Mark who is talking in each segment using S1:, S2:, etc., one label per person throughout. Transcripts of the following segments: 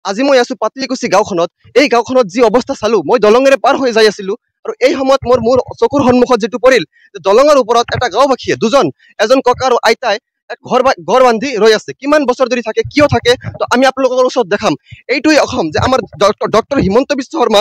S1: আজি মই আছো পাতলিকুছি গাঁওখনত। এই গাঁওখনত যি অৱস্থা চালো, মই দলঙেৰে পাৰ হৈ যাই আছিলো আৰু এই সময়ত মোৰ মোৰ চকুৰ সন্মুখত যিটো পৰিল, দলঙৰ ওপৰত এটা গাঁওবাসীয়ে দুজন, এজন ককা আৰু আইতাই এক ঘৰ বান্ধি ৰৈ আছে। কিমান বছৰ ধৰি থাকে, কিয় থাকে, তো আমি আপোনালোকৰ ওচৰত দেখাম। এইটোৱেই অসম যে আমাৰ ডক্টৰ হিমন্ত বিশ্ব শৰ্মা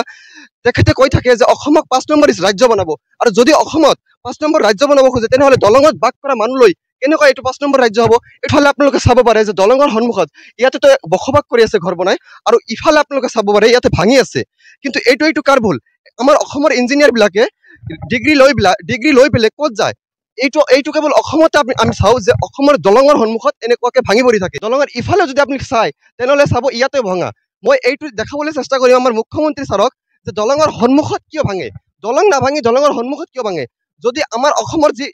S1: তেখেতে কৈ থাকে যে অসমক 5 নম্বৰ ৰাজ্য বনাব, আৰু যদি অসমত 5 নম্বৰ ৰাজ্য বনাব খোজে তেনেহ'লে দলঙত বাস কৰা মানুহলৈ কেনেকুৱা এইটো 5 নম্বৰ ৰাজ্য হ'ব? এইফালে আপোনালোকে চাব পাৰে যে দলঙৰ সন্মুখত ইয়াতেতো বসবাস কৰি আছে ঘৰ বনাই, আৰু ইফালে আপোনালোকে চাব পাৰে ইয়াতে ভাঙি আছে। কিন্তু এইটো কাৰ ভুল? আমাৰ অসমৰ ইঞ্জিনিয়াৰবিলাকে ডিগ্ৰী লৈ পেলাই ক'ত যায়? এইটো কেৱল অসমতে আমি চাওঁ যে অসমৰ দলঙৰ সন্মুখত এনেকুৱাকে ভাঙি পৰি থাকে। দলঙৰ ইফালে যদি আপুনি চায় তেনেহ'লে চাব ইয়াতে ভঙা। মই এইটো দেখাবলৈ চেষ্টা কৰিম আমাৰ মুখ্যমন্ত্ৰী ছাৰক যে দলঙৰ সন্মুখত কিয় ভাঙে, দলং নাভাঙি দলঙৰ সন্মুখত কিয় ভাঙে? যদি আমাৰ অসমৰ যি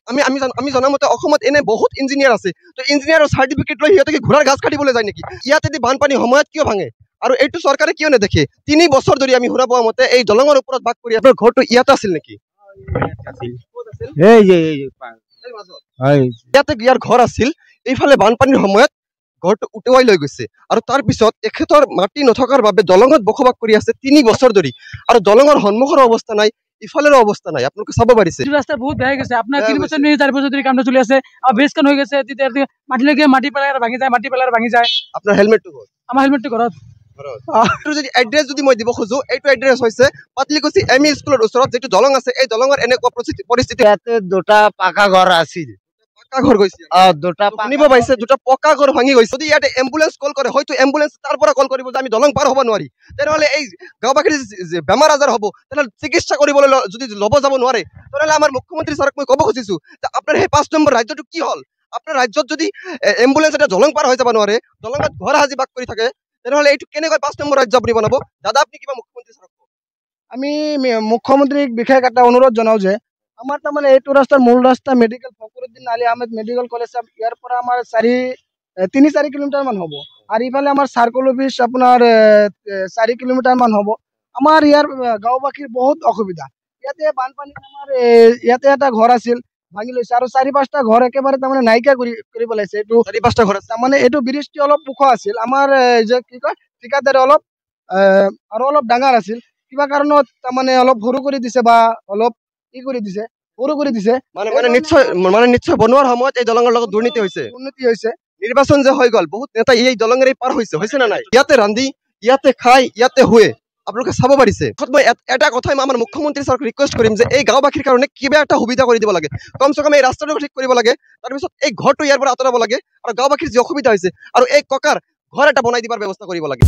S1: আমি জনামতে অসমত এনে বহুত ইঞ্জিনিয়াৰ আছে, তো ইঞ্জিনিয়াৰৰ চাৰ্টিফিকেট লৈ সিহঁতে কি ঘোঁৰাৰ ঘাঁহ কাটিবলৈ যায় নেকি? ইয়াতে দি বানপানী সময়ত কিয় ভাঙে? আৰু এইটো চৰকাৰে কিয় নেদেখে? 3 বছৰ ধৰি আমি শুনা পোৱা মতে এই দলঙৰ ওপৰত বাস কৰি আপোনাৰ ঘৰটো ইয়াতে আছিল নেকি? ইয়াতে ইয়াৰ ঘৰ আছিল, এইফালে বানপানীৰ সময়ত ঘৰটো উটুৱাই লৈ গৈছে, আৰু তাৰপিছত এখেতৰ মাটি নথকাৰ বাবে দলঙত বসবাস কৰি আছে 3 বছৰ ধৰি, আৰু দলঙৰ সন্মুখৰ অৱস্থা নাই, ইফালেৰো অৱস্থা নাই। আপোনালোকে চাব পাৰিছে
S2: এইটো ৰাস্তা বহুত বেয়া হৈ গৈছে। আপোনাৰ 3 বছৰ ধৰি 4 বছৰ ধৰি কামটো চলি আছে, আৰু ব্ৰিজখন হৈ গৈছে, তেতিয়া মাটি লৈকে মাটি পেলাই আৰু ভাঙি যায়, মাটি পেলাই আৰু ভাঙি যায়।
S1: আপোনাৰ হেলমেটটো ক'ত?
S2: আমাৰ হেলমেটটো ঘৰত।
S1: এইটো যদি এড্ৰেছ যদি মই দিব খোজো, এইটো এড্ৰেছ হৈছে পাতলিকুছি এম ই স্কুলৰ ওচৰত যিটো দলং আছে, এই দলঙৰ এনেকুৱা পৰিস্থিতি।
S3: ইয়াতে দুটা পাকা ঘৰ আছিল।
S1: পাকা ঘৰ গৈছে।
S3: দুটা
S1: শুনিব পাইছে, দুটা পকা ঘৰ ভাঙি গৈছে। যদি ইয়াতে এম্বুলেন্স কল কৰে, হয়তো এম্বুলেন্স তাৰ পৰা কল কৰিব যে আমি দলং পাৰ হ'ব নোৱাৰি, তেনেহ'লে এই গাঁওবাসীৰ যে বেমাৰ আজাৰ হ'ব, তেনেহ'লে চিকিৎসা কৰিবলৈ যদি ল'ব যাব নোৱাৰে, তেনেহ'লে আমাৰ মুখ্যমন্ত্ৰী ছাৰক মই ক'ব খুজিছো যে আপোনাৰ সেই 5 নম্বৰ ৰাজ্যটো কি হ'ল? আপোনাৰ ৰাজ্যত যদি এম্বুলেন্স এটা দলং পাৰ হৈ যাব নোৱাৰে, দলঙত ঘৰ সাজি বাস কৰি থাকে, তেনেহ'লে এইটো কেনেকৈ 5 নম্বৰ ৰাজ্য আপুনি বনাব? দাদা, আপুনি কিবা মুখ্যমন্ত্ৰী ছাৰক কওক।
S4: আমি মুখ্যমন্ত্ৰীক বিশেষ এটা অনুৰোধ জনাওঁ যে আমাৰ তাৰমানে এইটো ৰাস্তাৰ মূল ৰাস্তা medical Fakhruddin Ali Ahmed medical college, ইয়াৰ পৰা আমাৰ 3-4 কিলোমিটাৰ মান হ'ব, আৰু ইফালে আমাৰ চাৰ্কল অফিচ আপোনাৰ 4 কিলোমিটাৰ মান হ'ব। আমাৰ ইয়াৰ গাঁওবাসীৰ বহুত অসুবিধা। ইয়াতে বানপানীত আমাৰ ইয়াতে এটা ঘৰ আছিল ভাঙি লৈছে, আৰু 4-5টা ঘৰ একেবাৰে তাৰমানে নাইকিয়া কৰি পেলাইছে। এইটো
S1: 4-5টা ঘৰ আছে।
S4: তাৰমানে এইটো ব্ৰিজটো অলপ ওখ আছিল, আমাৰ যে কি কয় ঠিকাদাৰে অলপ আৰু অলপ ডাঙৰ আছিল, কিবা কাৰণত তাৰমানে অলপ সৰু কৰি দিছে বা অলপ কি কৰি দিছে, সৰু কৰি দিছে।
S1: মানে নিশ্চয় বনোৱাৰ সময়ত এই দলঙৰ লগত দুৰ্নীতি হৈছে।
S4: দুৰ্নীতি হৈছে।
S1: নিৰ্বাচন যে হৈ গ'ল, বহুত নেতা এই দলঙেৰে পাৰ হৈছে, হৈছে নে নাই? ইয়াতে ৰান্ধি, ইয়াতে খাই, ইয়াতে শুৱে, আপোনালোকে চাব পাৰিছে। মই এটা কথাই আমাৰ মুখ্যমন্ত্ৰী ছাৰক ৰিকুৱেষ্ট কৰিম যে এই গাঁওবাসীৰ কাৰণে কিবা এটা সুবিধা কৰি দিব লাগে, কমচে কম এই ৰাস্তাটো ঠিক কৰিব লাগে, তাৰপিছত এই ঘৰটো ইয়াৰ পৰা আঁতৰাব লাগে, আৰু গাঁওবাসীৰ যি অসুবিধা হৈছে আৰু এই ককাৰ ঘৰ এটা বনাই দিয়াৰ ব্যৱস্থা কৰিব লাগে।